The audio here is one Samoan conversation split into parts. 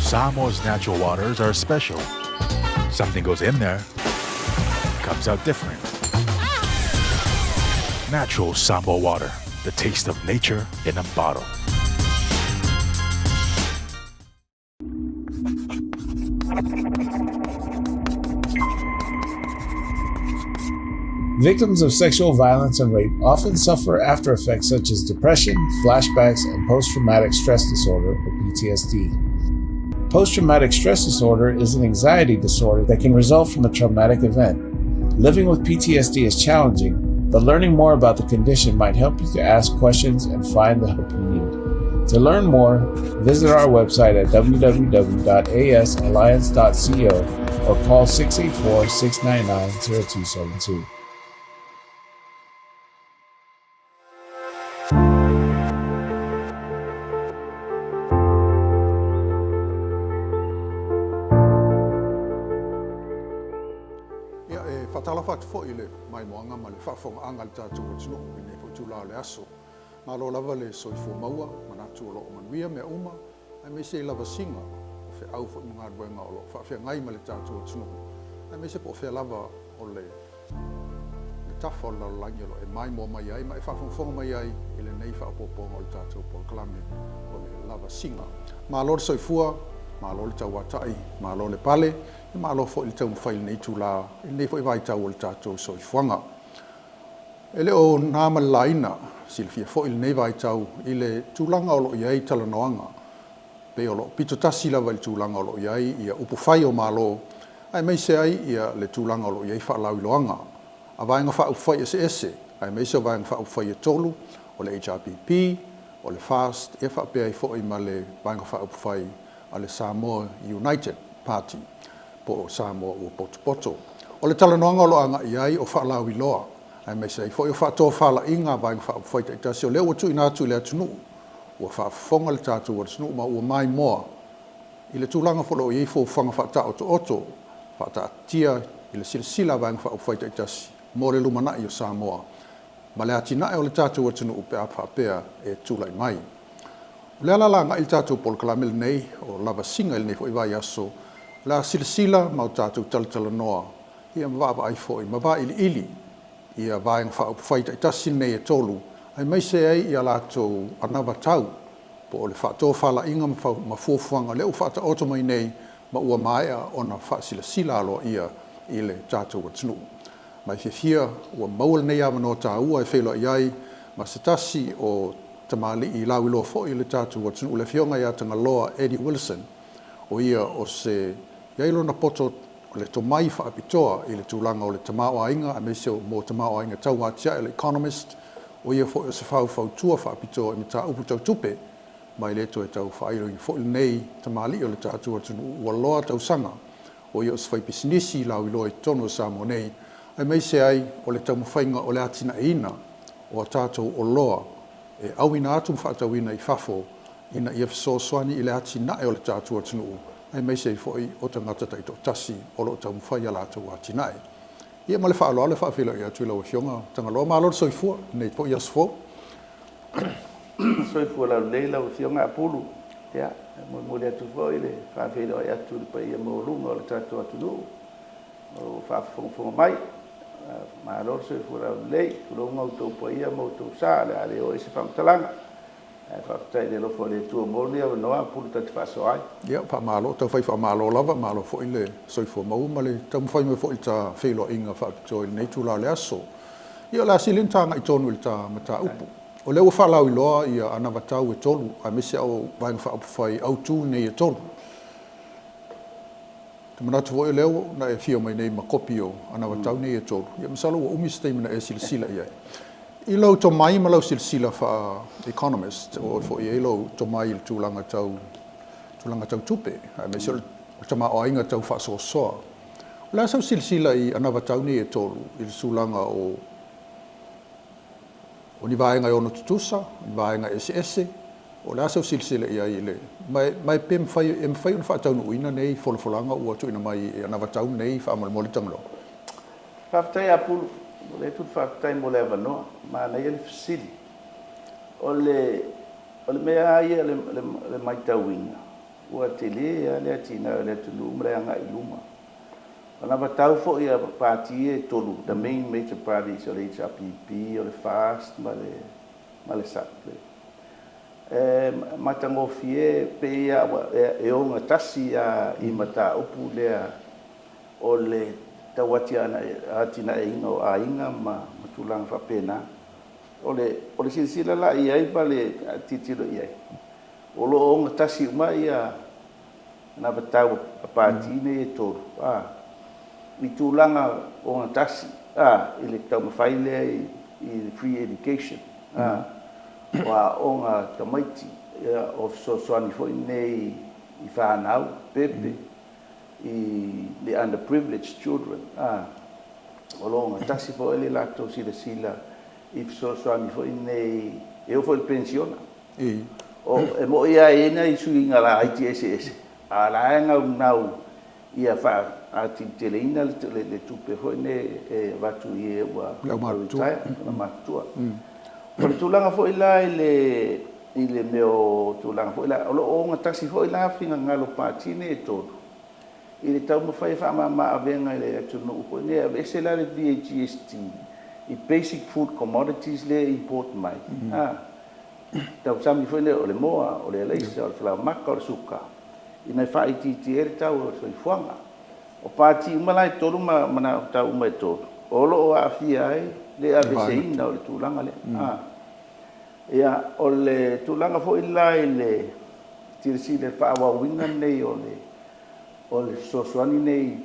Samoa's natural waters are special. Something goes in there, comes out different. Natural Samoa water, the taste of nature in a bottle. Victims of sexual violence and rape often suffer after effects such as depression, flashbacks, and post traumatic stress disorder, or PTSD. Post traumatic stress disorder is an anxiety disorder that can result from a traumatic event. Living with PTSD is challenging, but learning more about the condition might help you to ask questions and find the help you need. To learn more, visit our website at www.asalliance.co or call 684 699 0272. Ia, e faatalofa atu foi i le maimoaga ma le faafofogaaga a le tatou atunuu i lenei foi itula o le aso. Malo lava le soifua maua, manatu o lo o manuia mea uma, aemaise i lavasiga o feau foi ma galuega o lo o faafeagai ma le tatou atunuu, aemaise po o fea lava o le le tafa o le lalolagi o lo o e maimoa mai ai ma e faafogafoga mai ai i lenei faaopoopoga o le tatou polokalame o le lavasiga. Malo le soifua, malo le tauatai, malo le pale, e malo foi le taumafai i lenei itula, i lenei foi vaitau o le tatou soifuaga. E le o na ma le laina, silafia foi lenei vaitau i le tulaga o lo o i ai talanoaga, pei o lo o pitotasi lava i le tulaga o lo o i ai ia upufai o Malo, aemaise ai ia le tulaga o lo o i ai faalauiloaga a Vaega Faaupufai eseese, aemaise o Vaega Faaupufai e tolu, o le HRPP, o le FAST ia faapea ai foi ma le Vaega Faaupufai a le Samoa United Party po o Samoa Ua Potopoto. O le talanoaga o lo o agai i ai o faalauiloa, aemaise ai foi o faatofalaiga a Vaega Faaupufai taitasi o lea ua tuuina atu i le atunuu, ua faafofoga le tatou atunuu ma ua maimoa i le tulaga foi o lo o i ai fuafuaga faataotooto, faataatia i le silasila a Vaega Faaupufai taitasi mo le lumanai o Samoa ma le atinae o le tatou atunuu pe a faapea e tulai mai. O le ala la agai le tatou polokalame lenei o Lavasiga i lenei foi vaiaso, o le a silasila ma o tatou talatalanoa ia ma vaavaai foi ma vailiili ia Vaega Faaupufai taitasi nei e tolu, aemaise ai ia latou anavatau po o le faatofalaiga ma fuafuaga lea ua faataoto mai nei ma ua maea ona faasilasila aloaia i le tatou atunuu. Ma e fiafia ua maua lenei avanoa taua e feiloai ai ma se tasi o tamalii lauiloa foi o le tatou atunuu, le Afioga ia Tagaloa Eddie Wilson. O ia o se i ai lona poto o le tomai faapitoa i le tulaga o le tamaoaiga aemaise mo tamaoaiga tauatiae, o le economist. O ia foi o se faufautua faapitoa i mataupu tau tupe, ma e le toe tau faailoina foi lenei tamalii o le tatou atunuu ua loa tausaga. O ia o se faipisinisi lauiloa i totonu o Samoa nei, aemaise ai o le taumafaiga o le atinaeina o a tatou oloa e auina atu ma faatauina i fafo ina ia fesoasoani i le atinae o le tatou atunuu, aemaise ai foi o tagata taitoatasi o lo o taumafai i a latou atinae. Ia ma le faaaloalo e faafeiloai atu i lau Afioga Tagaloa. Malo le soifua i lenei foi aso fou. Soifua laulelei lau Afioga Apulu. Ia, e molimoli atu foi le faafeiloai atu i le paia maualuga o le tatou atunuu o lo o faafogafoga mai. Malo le soifua laulelei, tulouna outou paia ma outou sa, o le a le oo i ai se faamatalaga. Ae faafetai i le alofa o le Atua ua maua lenei avanoa Apulu ta te faasoa ai. Ia, faamalo, taufai faamalo lava, malo foi le soifua maua ma le taumafai mai foi i le ta feiloaiga faapitoa i lenei itula o le aso. Ia, o le a sili ona ta agai tonu i le ta mataupu. O lea ua faalauiloa ia anavatau e tolu aemaise au Vaega Faaupufai autu nei e tolu. Ou te manatu foi o lea ua na e afio mai nei ma kopi o anavatau nei e tolu. Ia masalo ua umi se taimi na e silasila i ai. I lou tomai ma lau silasila faa-economist, o oe foi e i ai lou tomai i le tulaga tau tulaga tau tupe, aemaise o le tamaoaiga tau faasoasoa. O le a sau silasila i anavatau nei e tolu i le tulaga o O ni vaega e ono tutusa, o ni vaega eseese, o le a sau silasila i ai i le, ma e, ma e pe mafai, e mafai ona faataunuuina nei folafolaga ua tuuina mai e anavatau nei faamolemole Tagaloa? Faafetai Apulu, momoli atu le faafetai mo le avanoa. Manaia le fesili. O le, o le mea lava ia le, le, le matauina, Ua tele lava le atinae o le atunuu ma le agai i luma. O anavatau foi a Pati ia e tolu, the main major parties o le HRPP, o le FAST ma le ma le SUP, e matagofie pei lava e ogatasi lava i mataupu lea o le tau atinaeina o aiga ma tulaga faapena. O le silasila la i ai ma le tilotilo i ai, o lo o ogatasi uma ia anavatau a Pati nei e tolu i tulaga ogatasi i le taumafai lea i le free education, o aoga a tamaiti, o fesoasoani foi nei i fanau pepe, i the underprivileged children. O lo o ogatasi foi le latou silasila i fesoasoani foi nei e oo foi i le penisiona. E moni lava e i ai nai suiga laiti eseese, a o la e naunau ia faatiliteleina le tupe foi lenei e avatu i e ua retire, le aumatutua. O le tulaga foi la i le mea o tulaga foi la, o lo o ogatasi foi la finagalo o Pati nei e tolu i le taumafai e faamama avega i le atunuu foi nei, e aveese la le VAGST i basic food commodities lea e import mai. Tausami foi lea o le moa, o le alaisa, o le falaoamata, o le suka, ina ia faaitiitia ai le tau o le soifuaga. O Pati uma la e tolu ma manaotau uma e tolu, o lo o aafia ai le aveeseina o le tulaga lea. Ia, o le tulaga foi la i le silasila i le faaauauina lenei o le fesoasoani nei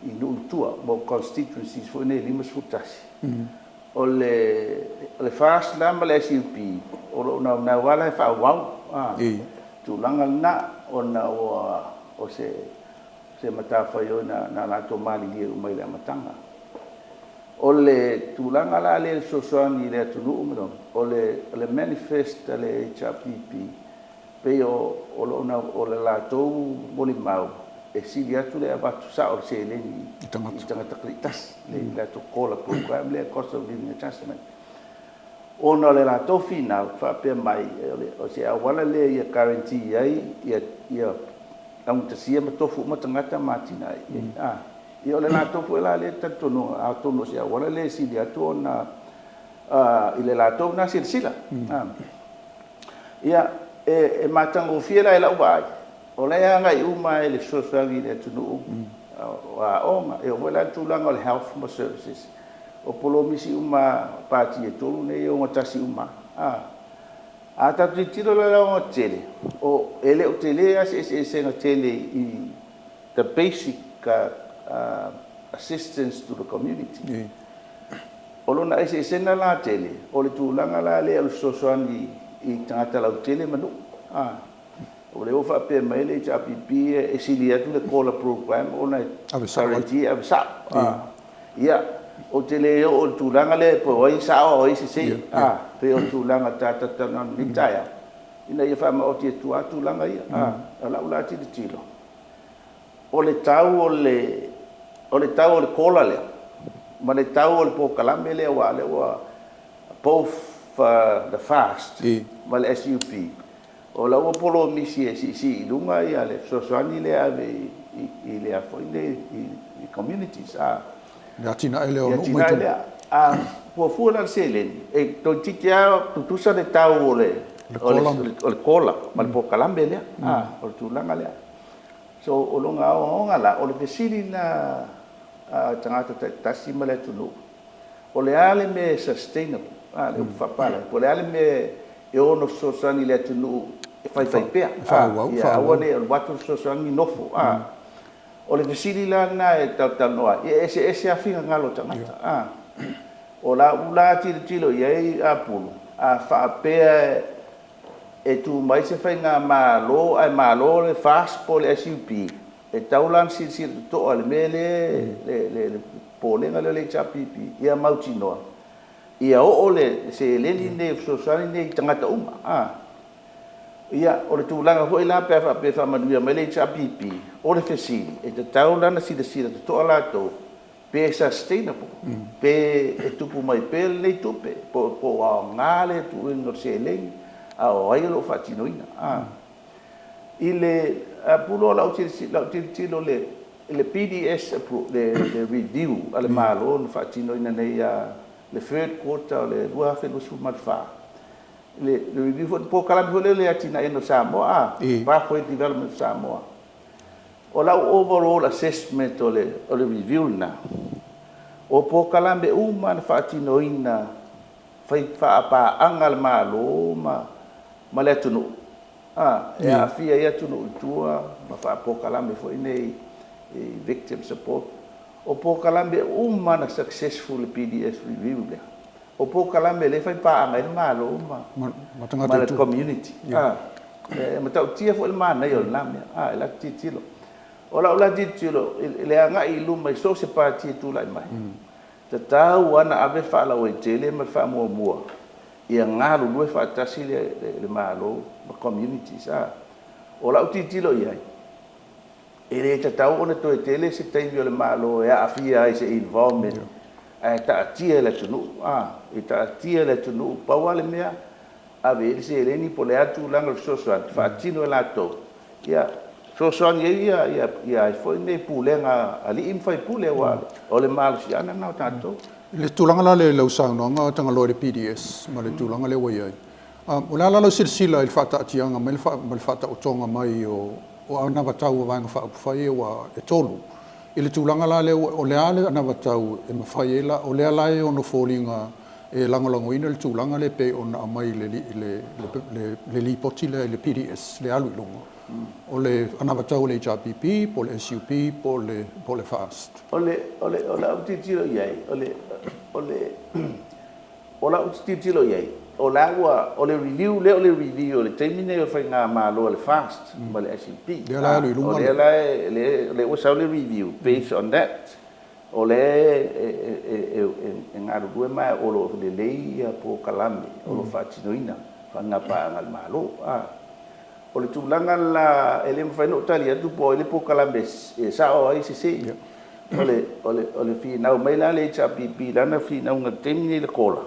i nuu i tua mo constituencies foi nei e 51. O le FAST la ma le SUP, o lo o naunau lava la e faaauau tulaga lena, ona o se matafaioi na latou malilie uma i le amataga. O le tulaga la lea i le fesoasoani i le atunuu, o le manifest a le HRPP, pei o le latou molimau e sili atu le avatu sao o le seleni i tagata taitasi, le latou COLA program lea, cost of living adjustment, ona o le latou finau faapea mai o se auala lea ia guarantee ai ia laugatasia ma tofu uma tagata ma atinae. Ia, o le latou foi la lea talitonuga, atonu o se auala lea e sili atu ona i le latou na silasila. Ia, e matagofie la i lau vaai, o la e agai uma i le fesoasoani i le atunuu, o aoga, e oo foi la i le tulaga o le health ma services, o polomisi uma a Pati e tolu nei e ogatasi uma. A tatou tilotilo la i le aogatetele, e le o tele lava se eseesega tele i the basic assistance to the community. O lona eseesega la tele, o le tulaga la lea o le fesoasoani i tagata lautele ma nuu. O lea ua faapea mai le HRPP e sili atu le COLA program ona e guarantee e ave sao. Ia, ou te le oo i le tulaga lea po o ai e sao a o ai e sese. Pei o le tulaga ta talatalanoa i lenei taeao, ina ia faamaoti atu lava tulaga ia. O lau la tilotilo, o le tau o le COLA lea ma le tau o le polokalame lea, aua o lea ua both the FAST ma le SUP, o la ua polomisi e siisii i luga le fesoasoani lea e ave i le foi nei i communities. Le atinae lea o nuu ma lea. A fuafua la le seleni, e toeitiiti lava tutusa le tau o le COLA ma le polokalame lea, o le tulaga lea. So, o lona aoaoga la, o le fesili la a tagata taitasi ma le atunuu, o le a le mea e sustainable, le upu faapalagi, po o le a le mea e ono fesoasoani i le atunuu e faifaipea, ia aua ne i alu atu le fesoasoani nofo. O le fesili la lena e talatalanoa ai, e eseese lava finagalo o tagata. O lau la tilotilo i ai apulu, a faapea e tu mai se faigamalo ae malo le FAST po o le SUP, e tatau la ona silasila totoa i le mea lea, le popolega lea o le HRPP, ia mautinoa ia oo le seleni lenei o fesoasoani nei i tagata uma. Ia, o le tulaga foi la pe a faapea e faamanuia mai le HRPP, o le fesili, e tatau la ona silasila totoa latou pe sustainable, pe e tupu mai pea lenei tupe, po o aoga le tuuina o le seleni, a o ai o lo o faatinoina. I le Pulu o lau tilotilo i le PDS le review a le Malo na faatinoina nei ia le third quarter o le 2024, le review foi, le polokalame foi lea o le atinaeina o Samoa, Pathway Development of Samoa. O lau overall assessment o le review lena, o polokalame uma na faatinoina fai faapaaga a le Malo ma le atunuu, e aafia ai atunuu i tua ma faapolokalame foi nei i victim support. O polokalame uma na successful le PDS review lea, o polokalame lea e faipaaga ai le Malo ma le community. E matautia foi le manaia o lena mea i la tilotilo. O lau la tilotilo i le agai i luma i so o se pati e tulai mai, tatau lava ona ave le faalauaitele ma le faamuamua ia galulue faatasi le Malo ma communities. O lau tilotilo i ai, e le tatau ona toe tele se taimi o le Malo e aafia ai se involvement, ae taatia i le atunuu, e taatia i le atunuu. Pau lava le mea, ave i ai le seleni po o le a le tulaga o le fesoasoani, faatino e latou, ia fesoasoani ai ia foi nei pulega a alii ma faipule, aua o le malosiaga lena o tatou. I le tulaga la lea i lau saunoaga Tagaloa i le PDS ma le tulaga lea ua i ai, o le a la lau silasila i le faataatiaga mai ma le faataotoga mai o anavatau a Vaega Faaupufai ua e 3 i le tulaga la lea, o le a le anavatau e mafai ai la, o lea la e ono foliga e lagolagoina le tulaga lea pei ona aumai le lipoti lea i le PDS le alu i luga, o le anavatau o le HRPP po o le SUP po o le FAST? O lau tilotilo i ai, o lau tilotilo i ai, o la ua, o le review lea, o le review o le taimi nei o le faigamalo a le FAST ma le SUP. Lea la alu i luga. O lea la lea ua sau le review based on that. O lea e galulue ma o lo o lelei ia polokalame o lo o faatinoina faigapaaga a le Malo. O le tulaga la e le mafai ona ou tali atu po o ai le polokalame e sao ai sese. O le finau mai la le HRPP i lana finauga i le taimi lenei i le COLA,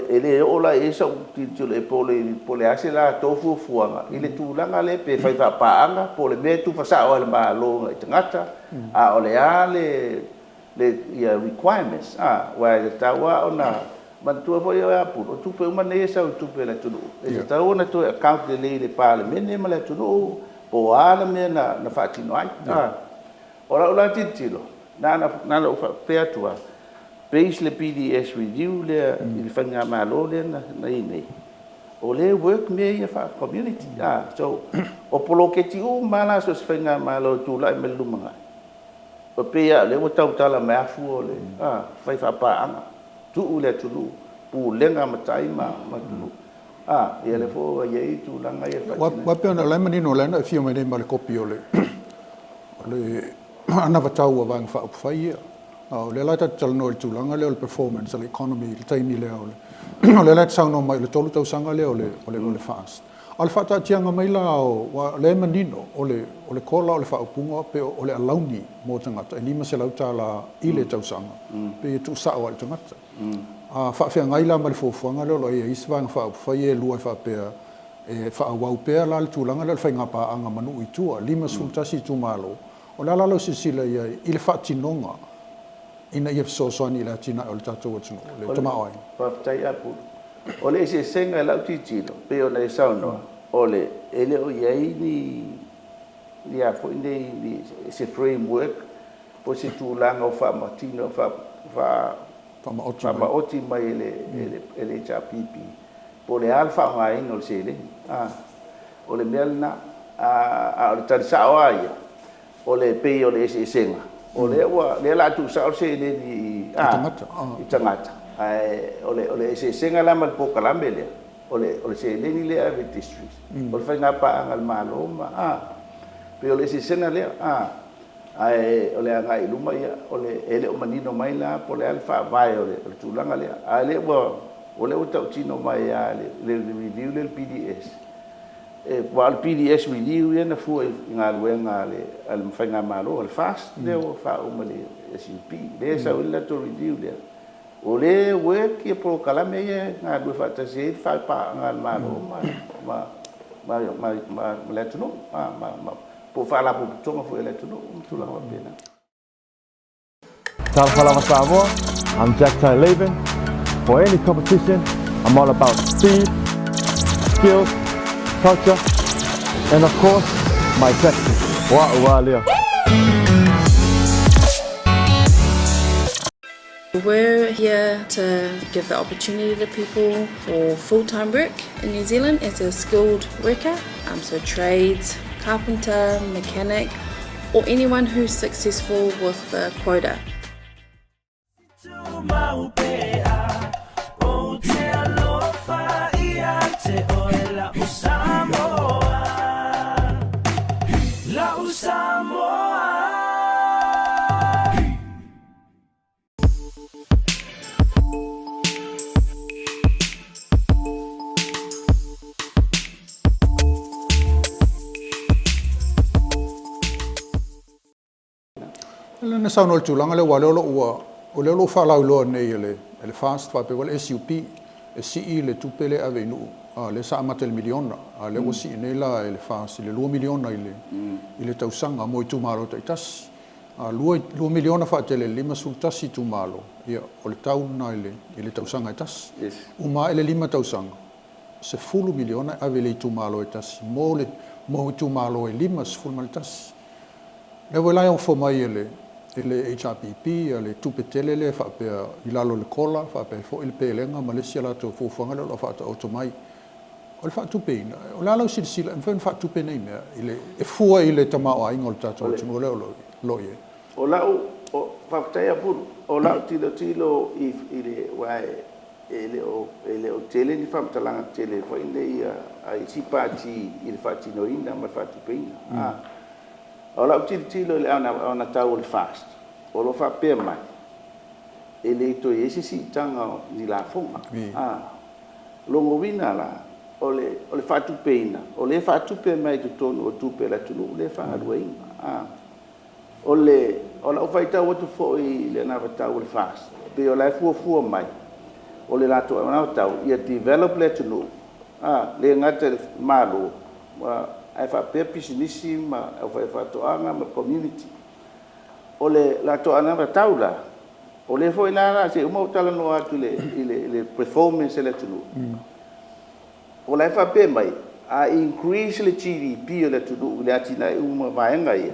e le oo la i ai sau tilotilo po o le a se latou fuafuaga i le tulaga lea, pe fai faapaaga po o le mea e tufa sao lava i le Malo i tagata, a o le a le requirements, aua e tatau lava ona manatua foi oe Apulu, o tupe uma nei e sau i tupe a le atunuu, e tatau ona toe account lelei i le Palemene ma le atunuu po o a le mea na faatino ai. O lau la tilotilo, na ona ou faapea atu lava, base le PDS review lea i le faigamalo lea na i ai nei, o lea e work mea ia faa-community. So, o poloketi uma lava la so o se faigamalo e tulai mai i le lumanai, e pei lava o lea ua tautala mai afua o le fai faapaaga, tuu le atunuu, pulega a matai ma atunuu. Ia lea foi ua i ai tulaga ia e faatino. Aua pei ona o la e manino, o la e na e afio mai nei ma le kopi o le anavatau a Vaega Faaupufai ia. O lea la tatou te talanoa i le tulaga lea o le performance o le economy i le taimi lea o lea la e te saunoa mai i le 3 tausaga lea o le FAST. A o le faataatiaga mai la o lea e manino o le COLA, o le faaupuga pe o le alauni mo tagata e $500 i le tausaga, pe e tuusao lava i le tagata. A faafeagai la ma le fuafuaga lea o lo o i ai isi Vaega Faaupufai e lua e faapea e faaauau pea la le tulaga lea o le faiga paaga ma nuu i tua, 51 itumalo. O le a la lau silasila i ai i le faatinoga ina ia fesoasoani i le atinae o le tatou atunuu, le tamaoaiga? Faafetai Apulu. O le eseesega i lau tilotilo, pei ona e saunoa, o le e le o i ai ni a foi nei se framework po o se tulaga o faamatino faamaoti mai e le HRPP po o le a le faaaogaina o le seleni. O le mea lena, a o le tali sao lava ia, o le pei o le eseesega, o lea ua lea o le a tuusao le seleni i tagata, ae o le eseesega la ma le polokalame lea, o le seleni lea e ave i districts, o le faigapaaga a le Malo ma pei o le eseesega lea. Ae o le agai i luma, ia, o le e le o manino mai la po o le a le faavae o le tulaga lea, a o lea ua tautino mai lava le review lea, le PDS, aua o le PDS review ia na fua i galuega a le faigamalo a le FAST lea ua faauma i le SUP, lea e sau ai le latou review lea, o lea e work ia polokalame ia e galulue faatasi ai le faipaaga a le Malo ma ma ma ma le atunuu ma ma po o faalapotopotoga foi a le atunuu ma tulaga faapena. Talofa lava Samoa, I'm Jack Tai Laban. For any competition, I'm all about speed, skills, culture, and of course, my tactics. O a'u a lea. We're here to give the opportunity to people for full-time work in New Zealand as a skilled worker, so trades, carpenter, mechanic, or anyone who's successful with the quota. O lea na saunoa i le tulaga lea aua o lea o lo o ua, o lea o lo o faalauiloa nei e le, e le FAST faapea foi le SUP e sii le tupe lea e ave i nuu, a lea sa amata i le miliona, a lea ua sii nei la e le FAST i le $2 miliona i le, i le tausaga mo itumalo taitasi. A $2 miliona faatele i le 51 itumalo, ia, o le tau lena i le, i le tausaga e tasi. Uma ae le lima tausaga, $10 miliona e ave i le itumalo e tasi mo le, mo itumalo e 51. Lea foi la e ofo mai e le e le HRPP le tupe tele lea e faapea i lalo o le COLA faapea ai foi le pelega ma le isi a latou fuafuaga lea o lo o faataoto mai. O le faatupeina, o le a lau silasila e mafai ona faatupe nei mea i le e fua i le tamaoaiga o le tatou atunuu lea o lo o i ai? O lau, faafetai Apulu, o lau tilotilo i le, aua e le o, e le o tele ni faamatalaga tele foi nei a isi Pati i le faatinoina ma le faatupeina. O lau tilotilo i le anavatau o le FAST, o lo o faapea mai, e le toe i ai se siitaga o ni lafoga. O lona uiga la, o le, o le faatupeina, o lea e faatupe mai i totonu o tupe a le atunuu lea e faagaluaina. O le, o lau faitau atu foi i le anavatau o le FAST, e pei o la e fuafua mai, o le latou anavatau, ia develop le atunuu, le gata i le Malo, ae faapea pisinisi ma le aufaifaatoaga ma le community. O le latou anavatau la, o lea foi la se i uma ou talanoa atu i le performance a le atunuu, o la e faapea mai, a increase le GDP o le atunuu i le atinae uma o vaega ia,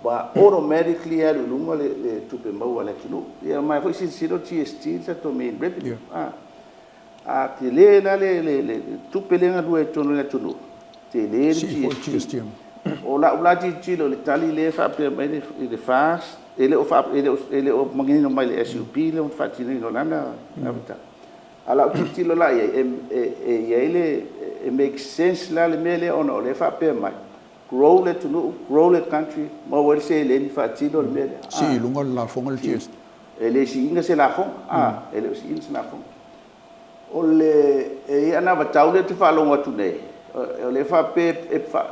ua automatically alu i luga le tupe maua a le atunuu. Ia ma e foi silasila o le GST le tatou main revenue. A tele la le tupe lea e galue ai i totonu o le atunuu, tele le GST. O lau la tilotilo i le tali lea e faapea mai i le FAST, e le o manino mai i le SUP le faatinoina o lana anavatau. A o lau tilotilo la i ai, e i ai le, e make sense la le mea lea ona o lea e faapea mai, grow le atunuu, grow le country, maua ai le seleni faatino le mea lea. Sii i luga le lafoga le GST. E le siiina se lafoga, e le o siiina se lafoga. O le e i ai anavatau lea ou te faalogo atu nei, o lea e faapea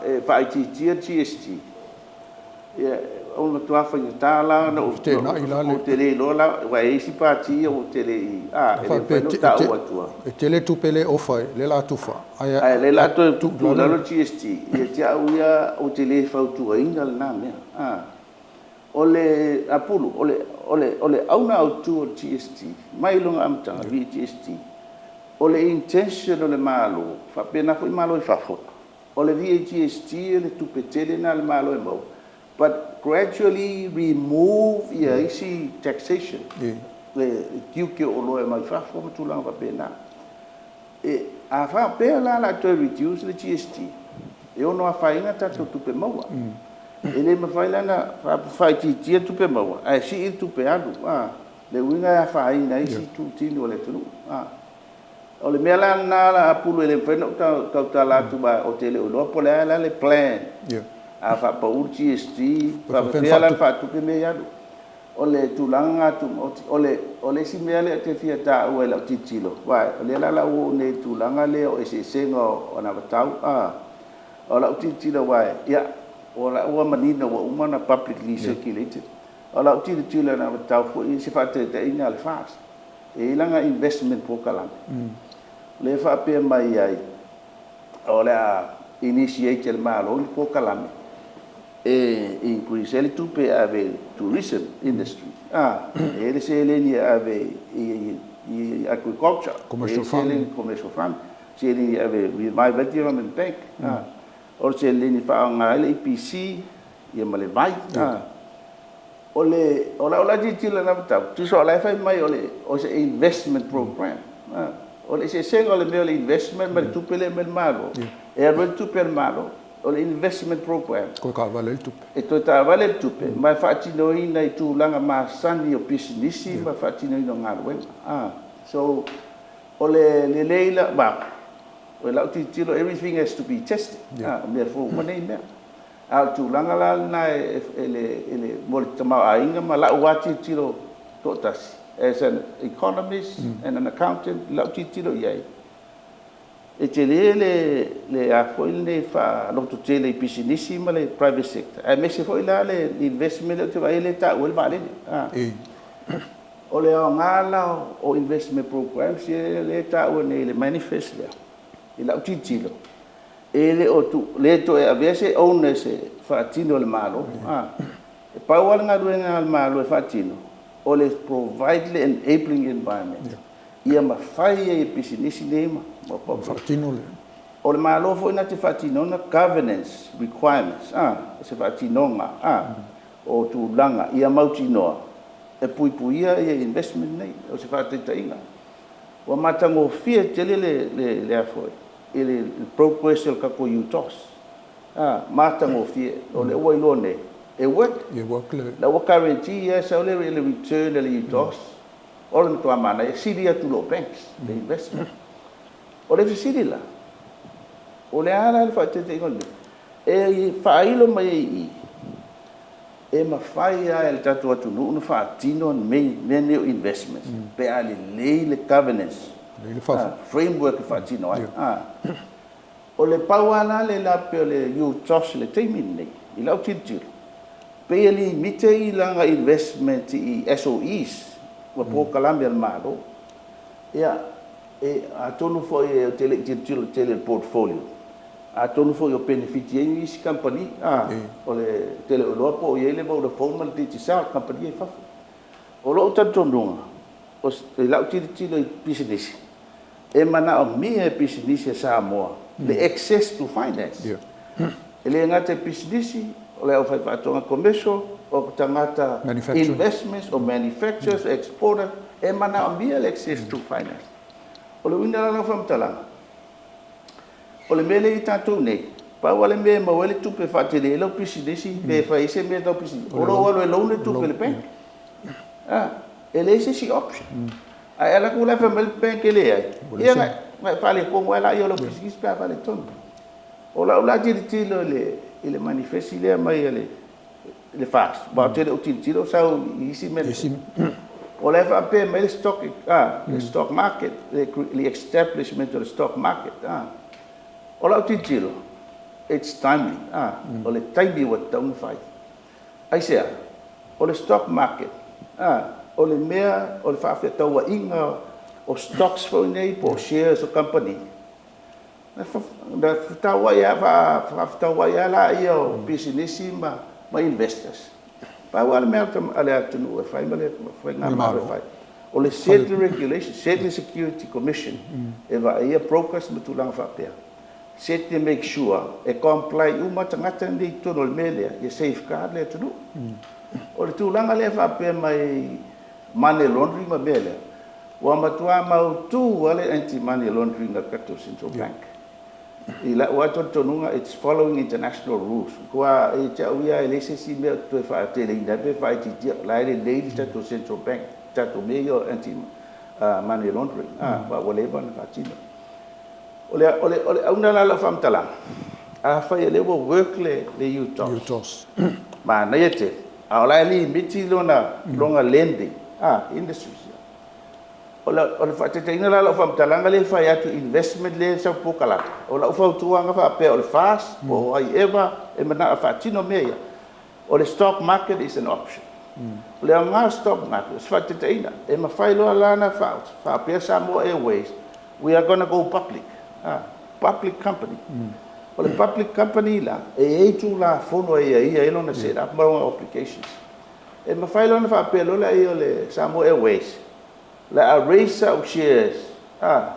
e faaitiitia le GST, ia ua matua faigata la ona ou te le iloa la, aua e i ai isi pati ia ou te le i, e le mafai ona ou taua atua. E tele tupe lea e ofa, lea o le a tufa. Ae o lea o le a toe tuu i lalo le GST, ia te au ia ou te le fautuaina lena mea. O le apulu, o le, o le, o le auga autu o le GST, mai lona amataga, VGST, o le intention o le Malo, faapena foi Malo i fafo, o le VAGST o le tupe tele lena a le Malo e maua, but gradually remove ia isi taxation, le tiute o oloa e aumai fafo ma tulaga faapena. E, a faapea la o le a toe reduce le GST, e ono afaina tatou tupe maua. E le mafai la ona faaitiitia tupe maua ae sii le tupe alu. Le uiga e afaina ai isi itutino o le atunuu. O le mea la lena la Apulu e le mafai ona ou tautala atu aua ou te le o iloa po o le a la le plan. A faapau le GST, faapefea la ona faatupe mea ia alu. O le tulaga lena tumaoti. O le, o le isi mea lea ou te fia taua i lau tilotilo, aua o lea la o le a ou oo nei i le tulaga lea o eseesega o anavatau. O lau tilotilo aua ia, o la ua manino ua uma ona publicly circulated. O lau tilotilo i anavatau foi i se faataitaiga a le FAST, e i ai lana investment polokalame, lea e faapea mai ai, o le a initiate e le Malo ni polokalame e increase ai le tupe e ave i le tourism industry, a, e i ai le seleni e ave i agriculture, e i ai seleni commercial farming, seleni e ave e revive ai le Development Bank, a, o le seleni e faaaoga ai le EPC ia ma le vai, a. O le, o lau la tilotilo i lena mataupu, tusa o la e fai mai o le, o se investment program. O le eseesega o le mea o le investment ma le tupe lea e aumai e le Malo, e alu ai le tupe a le Malo. O le investment program. Toe taavale ai le tupe. E toe taavale le tupe ma e faatinoina i tulaga masani o pisinisi ma faatinoina o galuega. So, o le lelei la, ma, o lau tilotilo, everything has to be tested. O mea fou uma nei mea. A o le tulaga la lena e le, mo le tamaoaiga ma lau lava tilotilo toatasi, as an economist and an accountant, i lau tilotilo i ai, e tele le a foi lenei faalototele i pisinisi ma le private sector, aemaise foi la le investment lea ou te vaai lea e taua ai le vaalele. O le aoga la o investment programs lea e taua nei i le manifest lea, i lau tilotilo, e le o le toe avea se onus e faatino e le Malo. E pau lava le galuega a le Malo e faatino, o le provide le enabling environment ia mafai ai e pisinisi nei ma faatino le. O le Malo foi na te faatinoina governance requirements, o se faatinoga o tulaga ia mautinoa e puipuia ia investment nei. O se faataitaiga, ua matagofie tele le a foi i le progress o le tatou UTOS, matagofie, o lea ua iloa nei e work. E work le. La ua guarantee e sau le return a le UTOS, o le matua manaia, sili atu i lo banks le investment. O le fesili la, o le a la le faataitaiga o le mea e faailo mai ai i i, e mafai lava e le tatou atunuu ona faatino mea nei o investments pe a lelei le governance framework e faatino ai. O le pau lava la le lape o le UTOS i le taimi lenei, i lau tilotilo, pei e limite i lana investment i SOEs ma polokalame a le Malo. Ia, e atonu foi ou te le i tilotilo tele i le portfolio, atonu foi o penefiti ai nisi kamupani, o le tele o iloa po o i ai le Vodafone ma le Digicel, kamupani ia i fafo. O lou talitonuga, i lau tilotilo i pisinisi, e manaomia e pisinisi a Samoa le access to finance. E le gata i pisinisi, o le aufaifaatoaga commercial, o tagata investments, o manufacturers, exporter, e manaomia le access to finance. O le uiga la o lau faamatalaga, o le mea lea i tatou nei, pau lava le mea e maua ai le tupe e faatele ai lau pisinisi pe fai ai se mea tau pisinisi, o lou alu e loan le tupe i le bank. E leai se isi option. Ae alu atu la fai mai le bank e leai, ia na e faaletonu ai lea o lau pisinisi pe a faaletonu. O lau la tilotilo i le manifest lea mai e le FAST, aua ou te le o tilotilo sau i isi manifest. O la e faapea mai le stock, le stock market, le establishment of the stock market. O lau tilotilo, it's timely. O le taimi ua tatau ona fai. Aisea? O le stock market, o le mea o le faafetauaiga o stocks foi nei po o shares o kamupani, na faafetauai lava laia o pisinisi ma investors. Pau lava le mea a le atunuu e fai ma le faigamalo e fai, o le set le regulation, set le Security Commission e vaaia brokers ma tulaga faapea, set le make sure e comply uma tagata nei i totonu o le mea lea, ia safeguard le atunuu. O le tulaga lea e faapea mai money laundering ma mea lea, ua matua mautu lava le anti money laundering a le tatou Central Bank. I lau lava talitonuga, it's following international rules. Matua ia te au ia e leai se isi mea ou te toe faateleina ai pe faaitiitia, o la e lelei le tatou Central Bank, tatou mea ia o anti money laundering, aua ua leva ona faatino. O le auga la o lau faamatalaga, afai o lea ua work le UTOS, manaia tele, a o la e limiti lona lending industries. O le faataitaiga la o lau faamatalaga lea e fai atu i investment lea e sau polokalame, o lau fautuaga faapea o le FAST po o ai eva e manao e faatino mea ia, o le stock market is an option. O le aoga o le stock market, o se faataitaiga, e mafai loa la ona faapea Samoa Airways, we are gonna go public, public company. O le public company la, e i ai Tulafono e aiaia ai lona set up ma lona obligations. E mafai loa ona faapea loa lea o le Samoa Airways, o le a raise sau shares, a,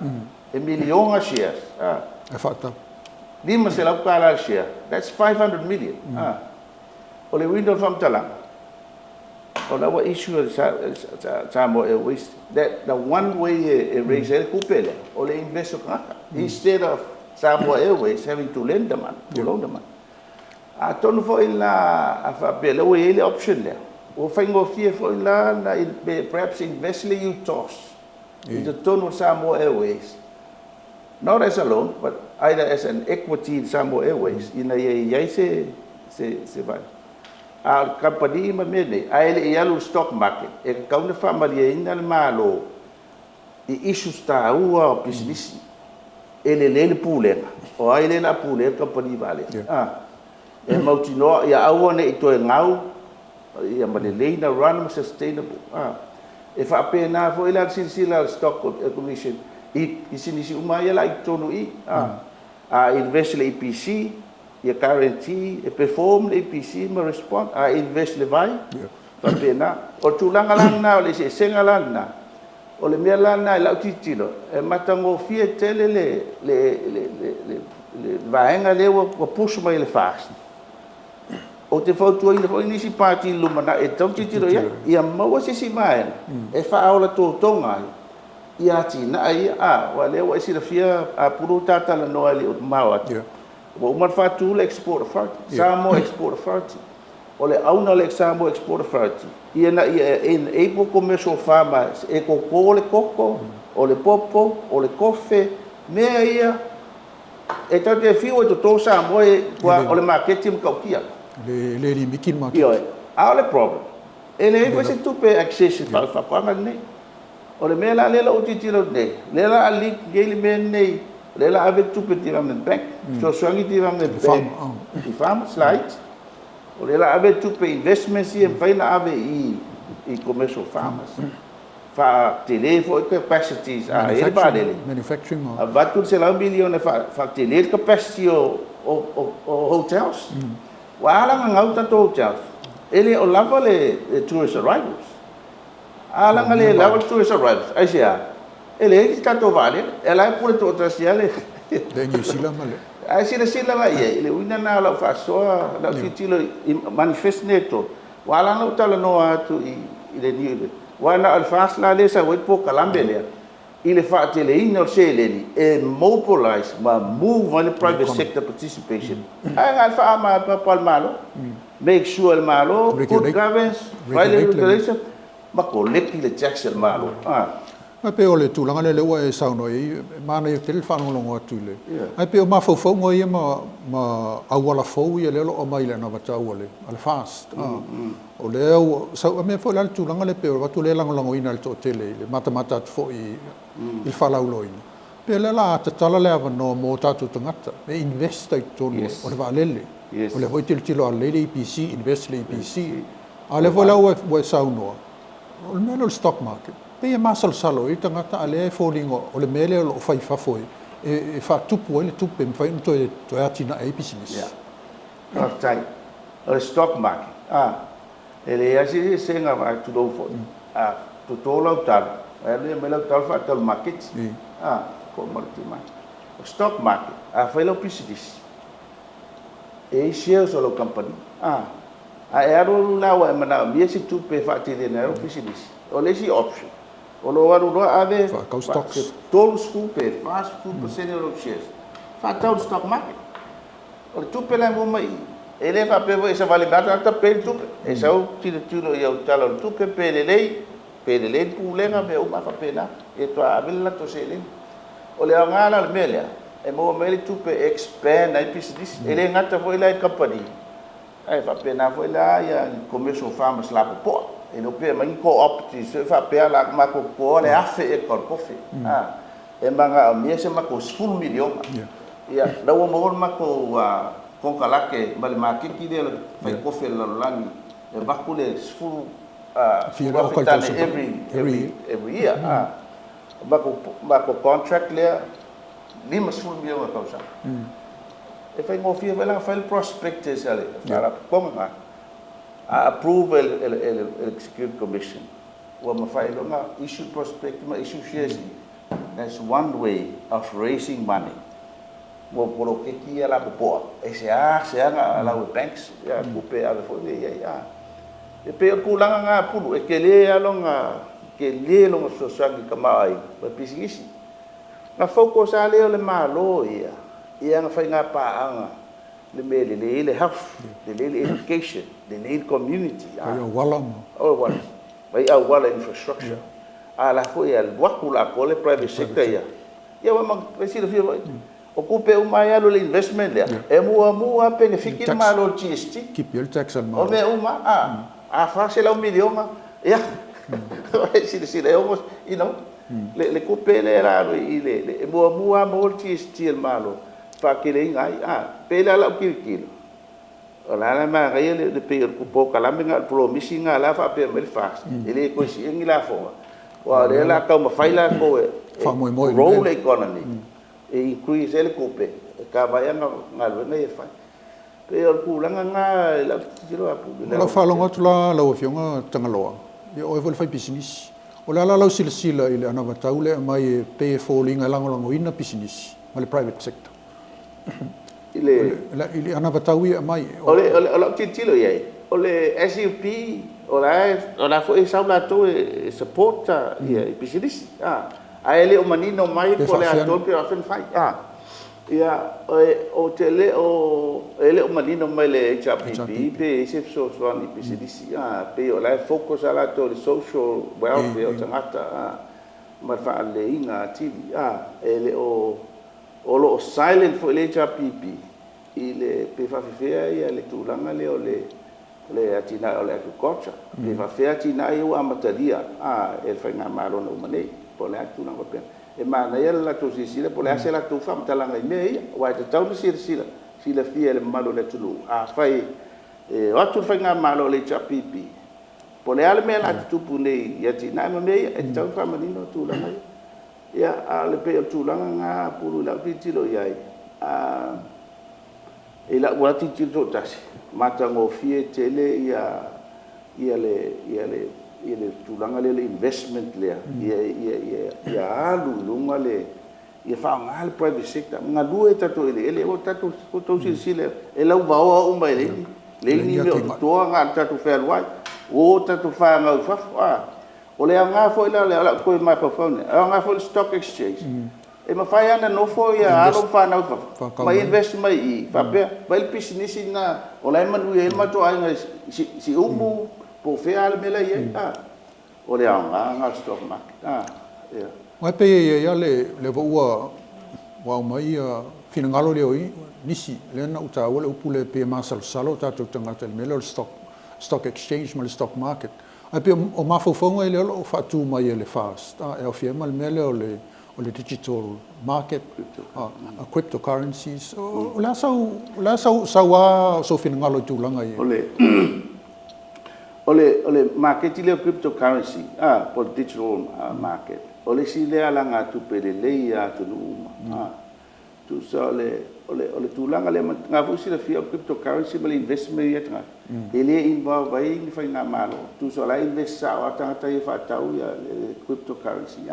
e miliona shares, a. E faatau. $500 le share, that's 500 million, a. O le uiga o le faamatalaga, o la ua issue e le Samoa Airways, that the one way e raise ai le tupe lea, o le invest o tagata, instead of Samoa Airways having to lend the money, to loan the money. Atonu foi la a faapea lea ua i ai le option lea, ua faigofie foi la na perhaps invest le UTOS i totonu o Samoa Airways, not as a loan, but either as an equity in Samoa Airways, ina ia i ai se se vaega. A o le kamupani ma mea nei, ae le i alu i le stock market, e tatau ona faamalieina le Malo i issues taua o pisinisi. E lelei le pulega, o ai lea o le a pulea le kamupani vaalele? E mautinoa ia aua ne i toe gau, ia ma lelei na run ma sustainable. E faapena foi la le silasila a le Stock Commission i pisinisi uma ia la i totonu i i. A invest i le EPC, ia guarantee e perform le EPC ma respond. A invest i le vai, faapena. O le tulaga la lena, o le eseesega la lena, o le mea la lena i lau tilotilo, e matagofie tele le vaega lea ua push mai e le FAST. Ou te fautuaina foi nisi pati i le lumanai e tatau ona tilotilo i ai, ia maua se isi vaega e faaola totoga ai ia atinae ia. Aua o lea ua e silafia Apulu ta talanoa e le o mamao atu, ua uma ona faatu le Export Authority, Samoa Export Authority. O le auga o le Samoa Export Authority, ina ia enable commercial farmers e koko le koko, o le popo, o le kofe, mea ia e tatou te fiu e toto Samoa o le maketi e matautia. E le limiti le maketi. Ioe. A o le problem, e leai foi se tupe e access i le faatoaga lenei. O le mea la lea o lo o tilotilo atu nei, o lea o le a link nei le mea lenei, o lea o le a ave le tupe i le Development Bank, fesoasoani le Development Bank i farmers laiti. O lea o le a ave le tupe i investments ia e mafai ona ave i commercial farmers. Faatele foi capacities a i ai le vaalele, avatu le $100 miliona e faatele le capacity o hotels. Ua ala ona gau tatou hotels, e le o lava le tourist arrivals. A laga le lava le tourist arrivals, aisea? E leai se tatou vaalele, e la e pule toatasi lava le. Le Niu Sila ma le. Ae silasila la i ai, i le uiga lena o lau faasoa, lau tilotilo i manifest nei e tolu, ua ala ona ou talanoa atu i le Niu, aua na o le FAST la lea e sau ai le polokalame lea, i le faateleina o le seleni e mobilize ma move ai le private sector participation, ae na o le faaamaapa a le Malo, make sure e le Malo, good governance, fai le regulation ma collect le tax a le Malo. Ae pei o le tulaga lea ua e saunoa i ai, e manaia tele le faalogologo atu i le. Ae pei o mafaufauga ia ma auala fou ia lea o lo o aumai i le anavatau a le FAST. O lea ua sau, a mea foi la le tulaga lea pei o avatu lea e lagolagoina e le toatele i le matamata atu foi i le faalauiloaina, pei o lea o le a tatala le avanoa mo o tatou tagata e invest ai i totonu o le vaalele. O lea foi e tilotilo a lelei le EPC, invest i le EPC. A o lea foi la ua e saunoa, o le mea lea o le stock market, pei e masalosalo ai le tagata a o lea e foliga o le mea lea o lo o fai i fafo e faatupu ai le tupe e mafai ona toe atinae ai pisinisi. Faafetai. O le stock market, a, e leai lava se eseesega vaai, tulou foi, a toto lau talo, e alu e aumai lau talo faatau i le maketi, a, po o le market. O stock market, a fai lau pisinisi, e i ai shares o lau kamupani, a, a e alu alu la ua e manaomia se tupe e faateleina ai lau pisinisi, o le isi option, o lou alu loa ave Faatau stocks. se 30 pe 40% o lau shares, faatau i le stock market. O le tupe la e maua mai i i, e le faapea foi e savali mai lava tagata pe le tupe. E sau tilotilo i au tala o le tupe pe lelei, pe lelei le pulega, mea uma lava faapena, ia faatoa ave le latou seleni. O le aoga la o le mea lea, e maua mai ai le tupe e expand ai pisinisi. E le gata foi la i kamupani, ae faapena foi la ia commercial farmers lapopoa. E le o pea mai ni cooperatives foi faapea o le a matou totoa le 1,000 eka o le kofe. E manaomia se matou $10 miliona. Ia, la ua maua le matou konekarate ma le maketi lea fai kofe a le lalolagi e avatu le 10,000 tane every year. O matou contract lea, $50 miliona tausaga. E faigofie foi la ona fai le prospectus a le Faalapotopotoga lena, a approve e le Security Commission, ua mafai loa ona issue le prospectus ma issue shares i. That's one way of raising money mo poloketi ia lapopoa e seasea ona allow e banks ia tupe e ave foi nei i ai a. E pei o le tulaga lena a Pulu, e tele lava lona, tele lona fesoasoani i le tamaoaiga ma le pisinisi. Na focus lava lea o le Malo ia i ana faiga paaga i le mea e lelei ai le health, lelei le education, lelei le community. Fai auala ma. O auala, fai auala infrastructure. A la foi e alu atu la atoa le private sector ia. Ia aua ma silafia foi, o tupe uma lava e alu i le investment lea, e muamua lava penefiti le Malo i le GST. Tipi ai le tax a le Malo. O mea uma lava, a $400 miliona, ia, silasila e almost, you know, le tupe lea o le a alu i le, e muamua lava maua le GST a le Malo e faateleina ai. E pei la o lau tilotilo, o la e manaia le pei o le polokalame lena, o le polomisi lena o la e faapea mai le FAST, e le toe siia ni lafoga, aua o lea o le a taumafai latou e grow le economy, e increase ai le tupe e kava ai galuega ia e fai. E pei o le tulaga lena i lau tilotilo Apulu. O lau faalogo atu la lau Afioga Tagaloa, ia o oe foi le faipisinisi. O le a la lau silasila i le anavatau lea e aumai e pei e foliga e lagolagoina pisinisi ma le private sector? I le. I le anavatau ia e aumai. O lau tilotilo i ai, o le SUP, o la foi e sau latou e support ia pisinisi, ae le o manino mai po o le a tonu pe faapefea ona fai. Ia, ou te le o, e le o manino mai le HRPP pe i ai se fesoasoani i pisinisi. E pei o la e focus lava latou i le social welfare o tagata ma le faaleleiga atili. E le o, o lo o silent foi le HRPP i le pe faapefea le tulaga lea o le atinae o le agriculture, pe faapefea atinae ia ua amatalia e le faigamalo na uma nei, po o le a le tulaga faapena. E manaia le latou silasila po o le a se latou faamatalaga i mea ia, aua e tatau ona silasila, silafia e le mamalu o le atunuu, afai e o atu le faigamalo a le HRPP, po o le a le mea o le a tutupu nei i atinae ma mea ia, e tatau ona faamanino tulaga ia. Ia, a o le pei o le tulaga lena Pulu i lau tilotilo i ai, i lau lava tilotilo toatasi, matagofie tele le tulaga lea o le investment lea, ia alu i luga le, ia faaaoga le private sector, galue i tatou eleele. Ua outou silasila e lauvaoa uma e leai ni mea o totoa, na o le tatou fealuai, ua o tatou fanau i fafo. O le aoga foi la o lau toe mafaufau lea, e aoga foi le stock exchange, e mafai lava ona nofo alo ma fanau i fafo ma invest mai i i, faapea, fai le pisinisi lena o la e manuia ai le matou aiga i Siumu po o fea lava le mea la e i ai. O le aoga lena o le stock market. Ia. Aua e pei e i ai lava le foi ua aumai finagalo lea o nisi, lea na ou taua le upu lea e pei e masalosalo o tatou tagata i le mea lea o le stock exchange ma le stock market. Ae pei o mafaufauga ia o lo o faatu mai e le FAST, e aofia ai ma le mea lea o le digital market, cryptocurrencies. O le a sau lava sou finagalo i tulaga ia? O le maketi lea o cryptocurrency, po o le digital market, o le isi lea alagatupe lelei lava a atunuu uma. Tusa o le tulaga lea, na foi silafia o le cryptocurrency ma le investment ia a tagata, e le involve ai ni faigamalo. Tusa o la e invest sao lava tagata ia e faatau le cryptocurrency.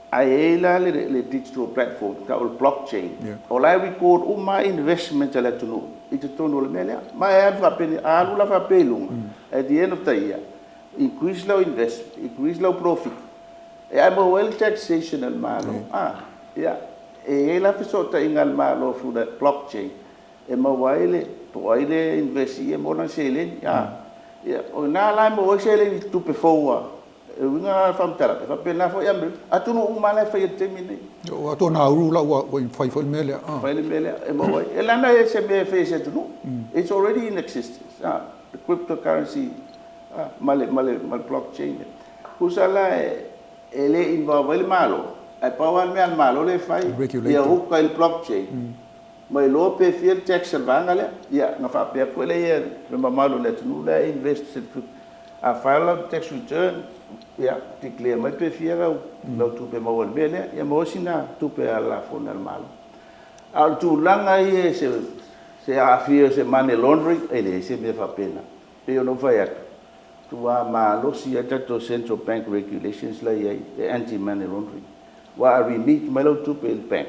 Ae i ai la le digital platform tau o le blockchain, o la e record uma lava investment a le atunuu i totonu o le mea lea. Ma e alu faapea, a alu la faapea i luga, at the end of the year, increase lau invest, increase lau profit, e ae maua ai le taxation a le Malo. Ia, e i ai la fesootaiga a le Malo through that blockchain, e maua ai le, po o ai le invest i i e maua lana seleni. Ia, o i ina la e maua ai seleni tupe fou lava. E uiga la le faamatalaga, e faapena foi Amerika, atunuu uma lava la e fai i le taimi lenei. Ua atoa Nauru la ua fai foi le mea lea. Fai le mea lea e maua ai. E leaga e se mea e fai e se atunuu. It's already in existence, the cryptocurrency ma le blockchain lea. Tusa la e le involve ai le Malo, ae pau lava le mea a le Malo lea e fai, ia uka i le blockchain, ma iloa pe fia le tax a le vaega lea. Ia, ona faapea atu foi lea le mamalu o le atunuu la e invest i le crypto. A file lau tax return, ia, declare mai pe fia lau tupe maua i le mea lea, ia maua sina tupe alafone a le Malo. A o le tulaga ia i se aafia o se money laundering, e leai se mea faapena. E pei ona ou fai atu, matua malosi lava tatou Central Bank Regulations la e i ai, e anti money laundering. Aua a remit mai lau tupe i le bank,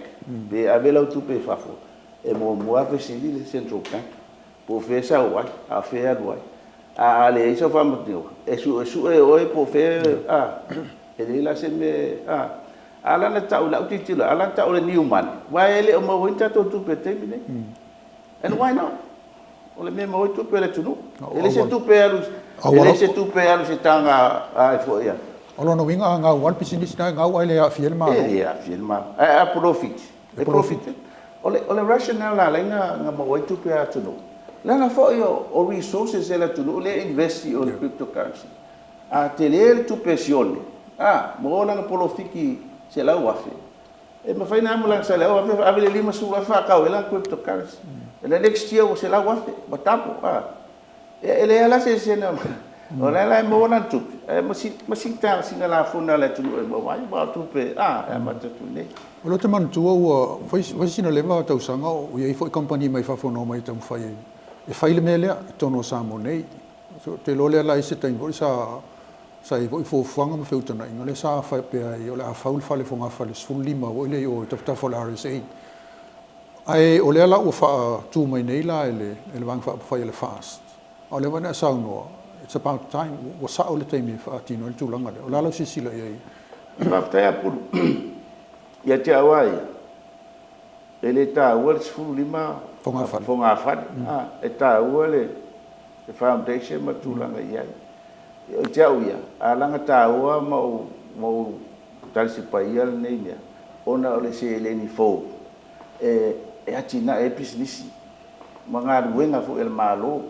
pe ave lau tupe i fafo, e muamua lava fesili le Central Bank, po o fea e sau ai, a o fea e alu ai. A leai sau faamatalaga, e suesue e oe po o fea, a, e leai la se mea, a. A la na tau i lau tilotilo, a la na tau o le new money, aua e le o maua ai ni tatou tupe i le taimi lenei. And why not? O le mea e maua ai tupe a le atunuu. E le se tupe e alu, e le se tupe e alu i se taga a foi a. O lona uiga a gau lava le pisinisi lena e gau ae le aafia ai le Malo. E le aafia ai le Malo. Ae a polofiti, e polofiti. O le rationale na ala ai ona maua ai tupe a le atunuu, leaga foi o resources a le atunuu lea e invest i o i le cryptocurrency. A tele le tupe e sione, a, maua lana polofiti $100,000, e mafai ona amo lana $100,000, ave le $50,000 faatau ai lana cryptocurrency. And the next year ua $100,000, ua double. A. E leai la se eseesega, o lea la e maua lana tupe, ae ma sina lafoga a le atunuu e maua ai, aua o tupe e amata atu i inei. O lea ou te manatua ua fai sina leva tausaga o i ai foi kamupani mai fafo na omai e taumafai e fai le mea lea i totonu o Samoa nei. Ou te iloa lea la i se taimi foi sa i ai foi fuafuaga ma feutagaiga lea sa faapea ai o le a fau le fale fogafale 15 foi lea i o i tafatafa o le RSA. Ae o lea la ua faatu mai nei la e le Vaega Faaupufai a le FAST, a o lea foi na e saunoa, it's about time, ua sao le taimi e faatino ai le tulaga lea. O le a lau silasila i ai? Faafetai Apulu. Ia te au lava ia, e le taua le 15 fogafale, e taua le foundation ma tulaga e i ai. Ia te au ia, a laga taua ma ou talisepaia lenei mea, ona o le seleni fou e atinae ai pisinisi ma galuega foi a le Malo.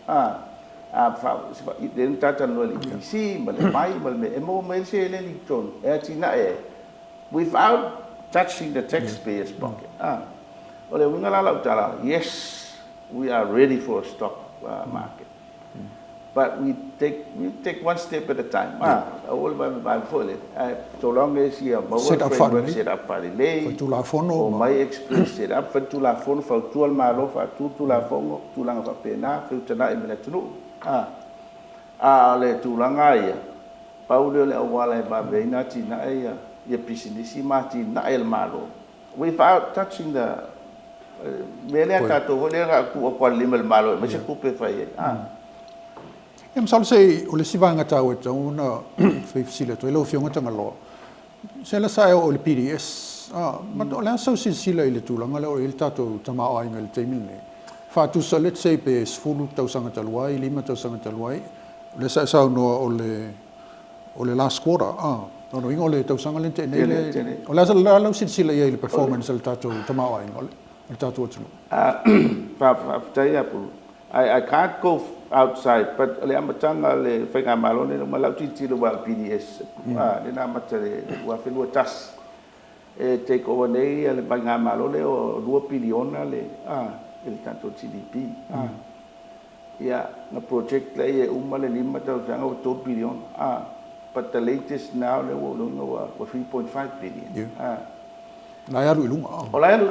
Lea na ta talanoa i le EPC ma le vai ma le mea, e maua mai ai le seleni i totonu e atinae ai without touching the taxpayers pocket. O le uiga la o lau tala, yes, we are ready for a stock market. But we take we take one step at a time. Aua le vavevave foi lele. Ae so long as ia maua le framework set up faalelei, omai experts set up, fai le Tulafono, fautua le Malo, faatu le Tulafono, tulaga faapena, feutaga'i ma le atunuu. A o le tulaga lava ia, pau lea o le auala e vave ai ona atinae ia pisinisi ma atinae a le Malo without touching the mea lea a tatou foi lea na tuu atu lava i le lima i le Malo e aumai se tupe e fai ai. Ia masalo se o le isi vaega taua e tatau ona fai fesili atu ai lau Afioga Tagaloa, se la sa e oo i le PDS, o le a sau silasila i le tulaga lea o i ai le tatou tamaoaiga i le taimi lenei? Faatusa let's say pe 10 tausaga talu ai, 5 tausaga talu ai, o lea sa e saunoa o le O le last quarter, a, lona uiga o le tausaga lea na tea nei le, o le a lau silasila i ai i le performance a le tatou tamaoaiga o le tatou atunuu? Faafetai Apulu. I can't go outside but o le amataga o le faigamalo lenei ma lau tilotilo aua o le PDS lea na amata i le 2021 e take over nei le faigamalo lea o 2 piliona le tatou GDP. Ia, na project lea e uma le 5 tausaga ua 3 piliona, a, but the latest now lea ua ou iloaina ua 3.5 billion, a. O la e alu i luga, a. O la e alu,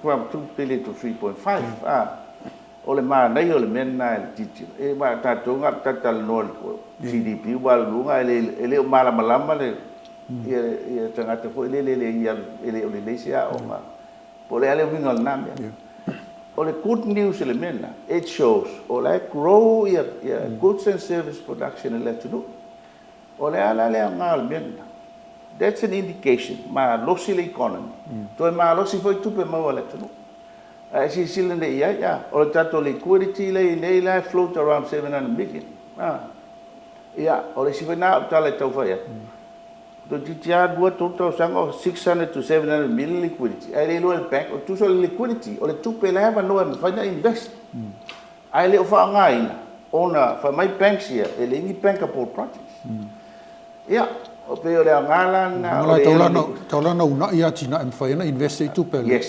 from 2 billion to 3.5, a. O le manaia o le mea lena i le tilotilo, e aua o tatou na o le talatalanoa i le GDP ua alu i luga ae le o malamalama le ia tagata foi lele e le o lelei se aoga Po o le a le uiga o lena mea. O le good news i le mea lena, it shows o la e grow ia goods and service production i le atunuu. O le a la le aoga o le mea lena? That's an indication, malosi le economy, toe malosi foi tupe maua a le atunuu. A e silasila nei i ai, o le tatou liquidity lea e i ai nei la e float around 700 million. Ia, o le isi foi lena au tala e tau fai atu, Toeitiiti lava 2, 3 tausaga o 600 to 700 million liquidity ae le iloa e le bank, o tusa o le liquidity o le tupe la e avanoa e mafai ona invest ae le o faaaogaina ona fai mai banks ia e leai ni bankable projects. Ia, e pei o le aoga la lena o le Tau la ona uunai atinae e mafai ai ona invest ai tupe a le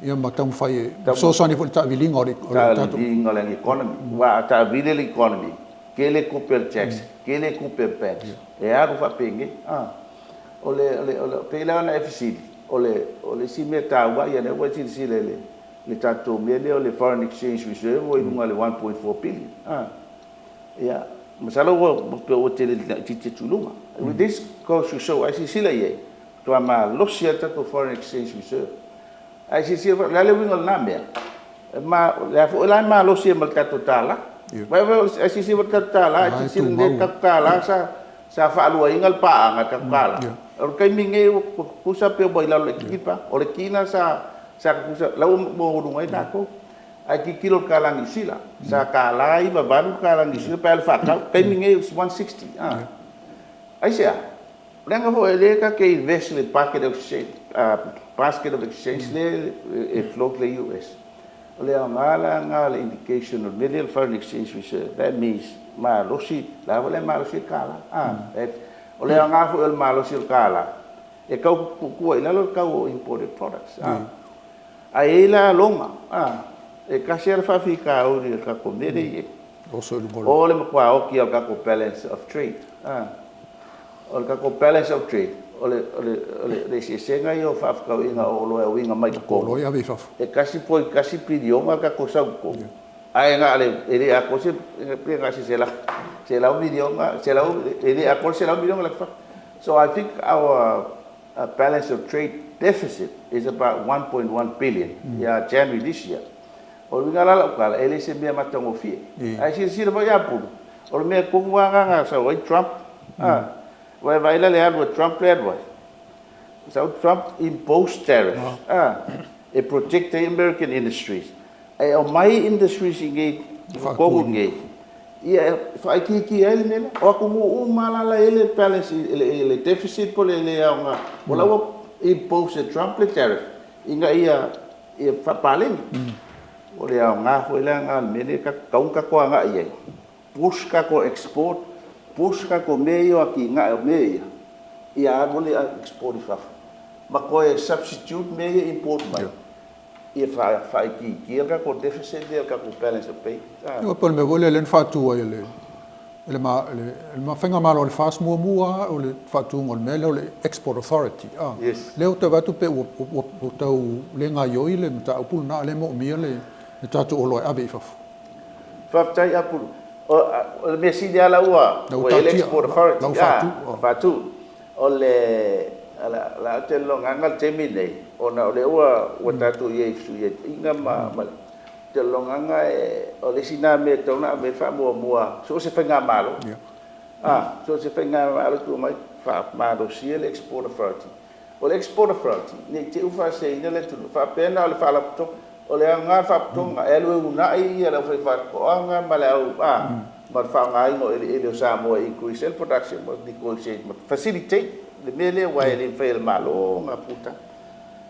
Ia ma taumafai e fesoasoani foi i le taaviliga o le tatou. Taaviliga o le economy. Aua a taavili le economy, tele tupe a le tax, tele tupe a le banks, e alu faapenei. O le, o le, o le, pei la ona e fesili, O le o le isi mea taua, ia lea ua e silasila i le le tatou mea lea o le foreign exchange reserve ua i luga i le 1.4 billion. A. Ia, masalo ua pei ua tele laitiiti atu i luga. This goes to show, a silasila i ai, matua malosi lava le tatou foreign exchange reserve. Ae silasila foi, o le a le uiga o lena mea? E ma, o lea foi la e malosi ai ma le tatou $1. Ae silasila foi i le tatou $1, a e silasila i le tatou $1 sa faaluaina le paaga i le tatou $1. O le taimi lenei ua tutusa pe ua i lalo laitiiti le paga. O le Kina sa tutusa, o la e ua maualuga ai tatou. Ae tilotilo i le tala Niu Sila, sa $1.98 le tala Niu Sila pe a alu e faatau. O le taimi lenei it's 1.60. Aisea? Leaga foi o lea tatou te invest i le basket of exchange lea e float le US. O le aoga la lena o le indication o le mea lea o le foreign exchange reserve. That means malosi, o la foi la e malosi ai le tala. O le aoga foi o le malosi o le tala, e tau tuutuu ai i lalo le tau o imported products. Ae i ai la loma, e tasi lava le faafitauli o le tatou mea lea e i ai, o le matua oti lava o le tatou balance of trade. O le tatou balance of trade, o le eseesega ia o fefaatauaiga o oloa e auina mai totonu, e 1.1 piliona le tatou sau i totonu, ae na o le, e le atoa se, pe na o se 100 miliona, e le atoa le 100 miliona le atu i fafo. So I think our balance of trade deficit is about 1.1 billion ia January this year. O le uiga la o lau tala, e le se mea matagofie. Ae silasila foi Apulu, o le mea tonu lava lena na sau ai Trump, aua e vaai la i le alu a Trump lea e alu ai, sau Trump impose tariffs, e protect ai American industries, ae aumai industries i inei i totonu i inei, ia e faaitiitia ai le mea lea. O atunuu uma lava la e i ai le balance, le deficit po o le le aoga, o la ua impose e Trump le tariff ina ia faapaleni. O le aoga foi la lena o le mea lea e tatau ona tatou agai i ai, push tatou export, push tatou mea ia o atinae o mea ia, ia alu ai le export i fafo, ma toe substitute mea ia e import mai, ia faaitiitia le tatou deficit lea o le tatou balance of payment. Ia, pei o le mea foi lea na faatu ai e le Faigamalo a le FAST muamua o le faatuga o le mea lea o le Export Authority. Lea ou te vaai atu pei ua tau le gaoioi le mataupu lena, a o lea e moomia le tatou oloa e ave i fafo. Faafetai Apulu. O le mea sili lava la ua i ai le Export Authority, ua faatu. O le a ou te lagona le taimi lenei, ona o lea ua tatou i ai i fesuiaiga ma le Ou te lagona o le isi lena mea e tatau ona ave i ai le faamuamua so o se faigamalo. So o se faigamalo e tuu mai, faamalosia le Export Authority. O le Export Authority, ne i te i ua faaseseina le atunuu faapea na o le faalapotopotoga. O le aoga o le faalapotopotoga, e alu e uunai le aufaifaatoaga ma le au ma le faaaogaina o eleele o Samoa e increase ai le production ma negotiate ma facilitate le mea lea aua e le mafai e le Malo ona puta.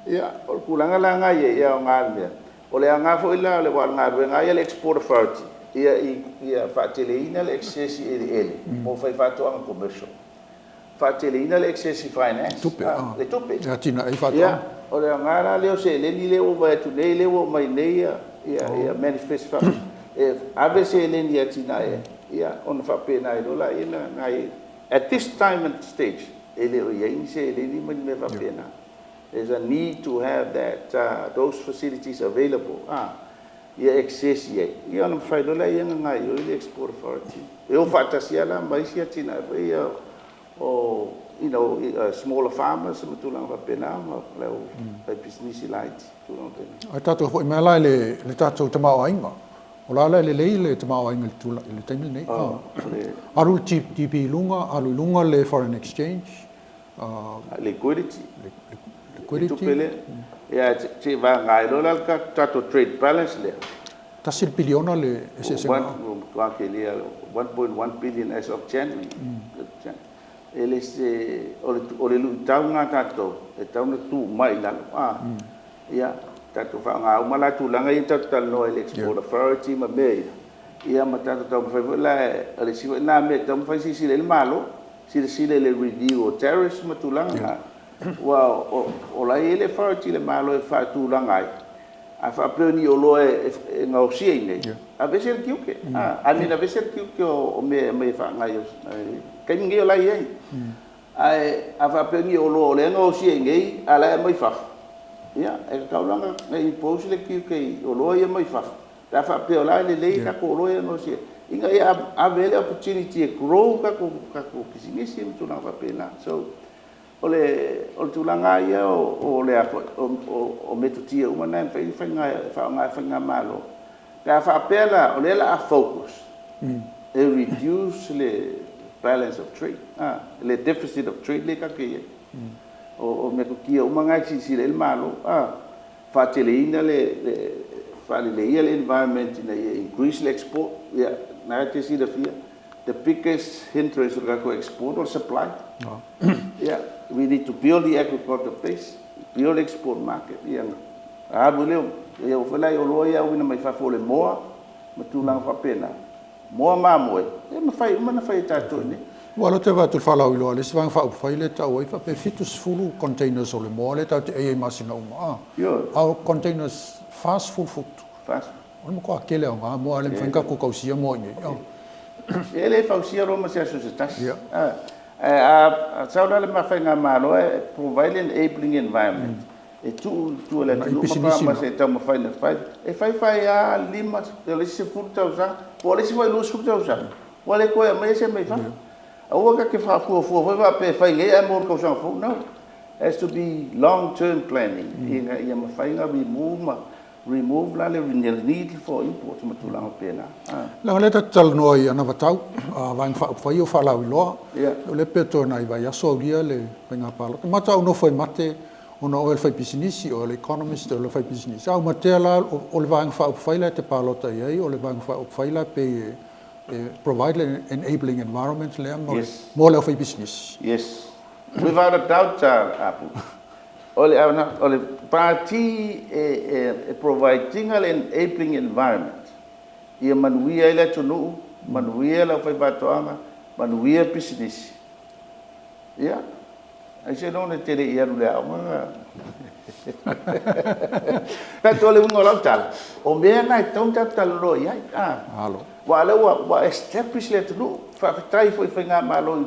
Ia, o le tulaga la lena e i ai, e aoga i le mea. O le aoga foi la aua o le galuega lava ia a le Export Authority, ia faateleina le access i eleele mo faifaatoaga commercial, faateleina le access i finance, le tupe. E atinae ai faatoaga. Ia, o le aoga la lea o seleni lea ua vaai atu nei, lea ua aumai nei manifest e ave seleni e atinae ai, ia ona faapena ai loa lea ona gaoioi. At this time and stage, e le o i ai ni seleni ma ni mea faapena. There's a need to have that those facilities available ia access i ai, ia ona mafai loa lea ona gaoioi le Export Authority. E o faatasi lava la ma isi atinae foi ia o smaller farmers ma tulaga faapena ma le aufaipisinisi laiti, tulaga faapena. Ae tatou foi mai la i le tatou tamaoaiga. O la e lelei le tamaoaiga i le taimi lenei. Alu le GDP i luga, alu i luga le foreign exchange. Liquidity. Liquidity. Tupe lea. Ia, se i vaga ai loa la le tatou trade balance lea. 1 piliona le eseesega. Ua matua tele lava, 1.1 billion as of January. E le se, o le luitau lena a tatou, e tatau ona tuu mai i lalo. Ia, tatou faaaoga uma la tulaga ia tatou te talanoa ai i le Export Authority ma mea ia, ia ma tatou taumafai foi la, o le isi foi lena mea e taumafai e silasila i ai le Malo, silasila i le review o tariffs ma tulaga na, aua o la e i ai le authority i le Malo e faatulaga ai. A faapea o ni oloa e gaosia i inei, aveese le tiute. I mean aveese le tiute o mea e aumai e faagaoioi. O le taimi lenei o la e i ai. Ae a faapea ni oloa o lea e gaosia i inei a o la e aumai fafo, ia, e tatau la ona impose le tiute i oloa ia mai fafo pe a faapea o la e lelei tatou oloa ia e gaosia ina ia ave ai le opportunity e grow tatou pisinisi ma tulaga faapena. So, o le tulaga lava ia o le a foi, o metotia uma na e mafai ona faaaoga e faigamalo pe a faapea la o lea o le a focus e reduce le balance of trade, le deficit of trade lea tatou te i ai. O metotia uma na e silasila i ai le Malo, faateleina le faaleleia le environment ina ia increase le export. Ia, lena e te silafia, the biggest hindrance o le tatou export o le supply. Ia, we need to build the agriculture base, build export market, ia ona alu ai lea. E oo foi la i oloa ia e auina mai fafo o le moa ma tulaga faapena, moa mamoe, e mafai uma ona fai e tatou i inei. Ua alu atu e avatu le faalauiloa a le isi vaega faaupufai lea e tau ai faapea e 70 containers o le moa lea tatou te ai ai i masina uma a, a o containers 40 futu. O le matua tele aoga moa a le mafai ona tatou tausia moa i inei. E le fausia Roma i se aso se tasi. Ae a sau la le faigamalo e provide le enabling environment e tuu i tua i le atunuu ma farmers e taumafai ina fai. E fai fai lava 5, o le isi 10 tausaga, po o le isi foi 20 tausaga, ua le toe aumaia se mea i fafo. Aua ta te fuafua foi faapea e fai nei ae mo le tausaga fou. No. It has to be long term planning ina ia mafai ona remove ma remove la le need for imports ma tulaga faapena. Leaga o lea ta te talanoa i anavatau, vaega faaupufai o faalauiloa, o lea pe toe nai vaiaso aulia le faiga palota. Matua ou nofo e mate ona o oe o le faipisinisi, o oe o le economist, o oe o le faipisinisi. A ou matea la, o le vaega faaupufai la e te palota i ai, o le vaega faaupufai la pei e provide le enabling environment lea mo le aufaipisinisi. Yes. Without a doubt, Apu. O le o le Pati e provide ina le enabling environment ia manuia ai le atunuu, manuia le aufaifaatoaga, manuia pisinisi. Ia, aiseloga e te le i alu i le aoga na. Tatou o le uiga o lau tala, o mea na e tatau ona tatou talanoa i ai. Aua o lea ua establish le atunuu. Faafetai foi i faigamalo i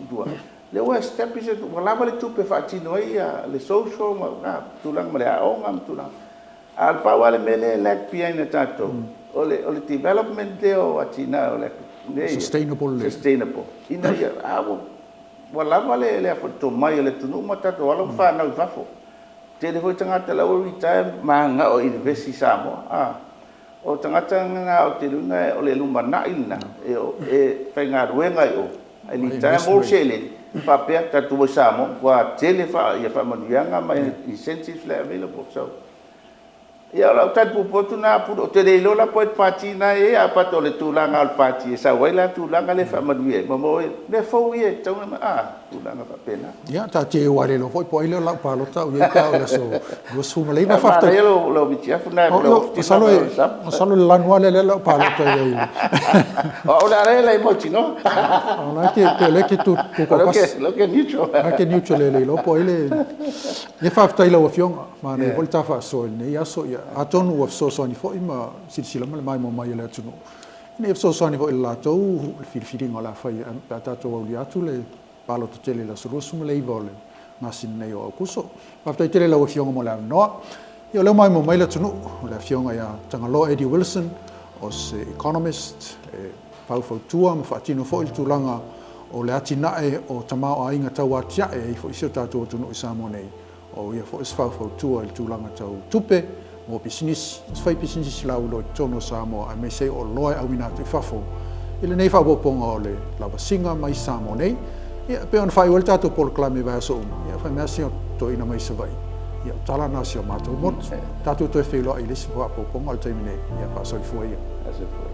tua. Lea ua establish ua lava le tupe e faatino ai le social ma tulaga ma le aoga ma tulaga. A o le pau lava le mea lea e lag behind a tatou, o le development lea o atinae o le mea ia. Sustainable. Sustainable. Ina ia, a ua lava le tomai o le atunuu ma tatou alo ma fanau i fafo. Tele foi tagata la ua retire ma mananao e invest i Samoa. O tagata na ou te iloaina o le lumanai lena e faigaluega i o ae retire maua le seleni faapea tatou o i Samoa ua matua tele faamanuiaga ma incentives la e available. So, ia o lau tali puupuu atu lena Apulu, ou te le iloa la po o ai le pati lena e i ai ae pata o le tulaga o le pati e sau ai la tulaga lea e faamanuia ai ma maua ai mea fou ia e tatau ona tulaga faapena. Ia, taatia i ou alelo foi po o ai lea o lau palota au i ai pe a oo i le aso 29. Faafetai. Manaia lou mitiafu lena e lau Masalo e, masalo le lanu lava lea lea lau palota i ai. O au la lea e mautinoa. O la ke pe o lea ke tu tu toatasi. O lea ke neutral. La ke neutral e le iloa po o ai le. Ia faafetai i lau Afioga, manaia foi le ta faasoa i lenei aso. Ia atonu ua fesoasoani foi ma silasila ma le maimoa mai a le atunuu ina ia fesoasoani foi i le latou filifiliga o le a fai pe a tatou aulia atu le palota tele i le aso 29 o le masina nei o Aokuso. Faafetai tele i lau Afioga mo le avanoa. Ia o lea ua maimoa mai le atunuu, o le Afioga ia Tagaloa Eddie Wilson, o se economist e faufautua ma faatino foi le tulaga o le atinae o tamaoaiga tauatiae ai foi si o tatou atunuu i Samoa nei. O ia foi o se faufautua i le tulaga tau tupe mo pisinisi, o se faipisinisi lauiloa i totonu o Samoa aemaise ai o oloa e auina atu i fafo i lenei faaopoopoga o le lavasiga mai Samoa nei. Ia, e pei ona faaiu ai le tatou polokalame i vaiaso uma, ia, fai mea si toeaina mai Savaii, ia, o tala na a si o matou motu. Tatou toe feiloai i le isi faaopoopoga o le taimi nei, ia, faasoifua ia. Faasoifua.